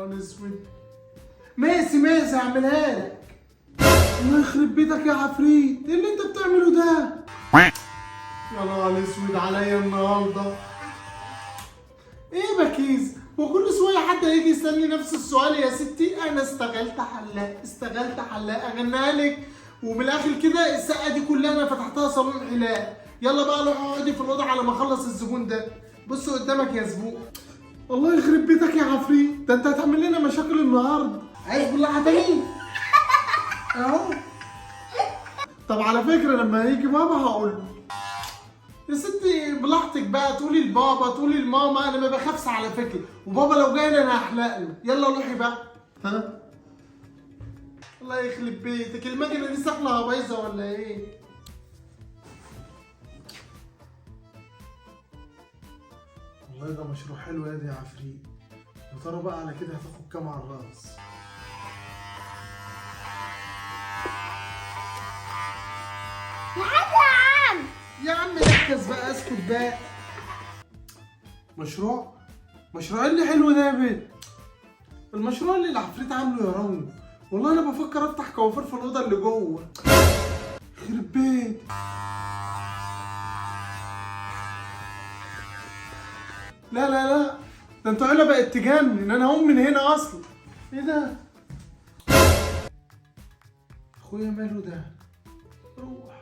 نهار اسود. ماشي ماشي هعملها لك. الله يخرب بيتك يا عفريت، ايه اللي انت بتعمله ده؟ يا نهار اسود عليا النهارده. ايه بكيز؟ وكل شوية حد هيجي يسالني نفس السؤال. يا ستي انا استغلت حلاق، استغلت حلاق، اغنيها لك. ومن الاخر كده السقه دي كلها انا فتحتها صالون حلاق. يلا بقى روح اقعدي في الاوضة على ما اخلص الزبون ده. بص قدامك يا زبون. الله يخرب بيتك يا عفريت، ده انت هتعمل لنا مشاكل النهارده. عايز بالله تاني اهو. طب على فكرة لما يجي بابا هقول له. يا ستي براحتك بقى، تقولي لبابا تقولي لماما، انا ما بخافش على فكرة، وبابا لو جاي انا هحلق له. يلا روحي بقى. ها الله يخرب بيتك، المكنه دي شكلها بايظة ولا ايه؟ والله ده مشروع حلو يا دي يا عفريت. يا ترى بقى على كده هتاخد كام على الراس؟ يا عم يا عم ركز بقى، اسكت بقى. مشروع؟ مشروع اللي حلو ده يا بنت. المشروع اللي العفريت عامله يا رامي. والله انا بفكر افتح كوافير في الاوضة اللي جوه. يخرب بيت. لا لا لا، ده انتوا عيله بقت تجنن، انا هقوم من هنا اصلا. ايه ده؟ اخويا ماله ده؟ روح.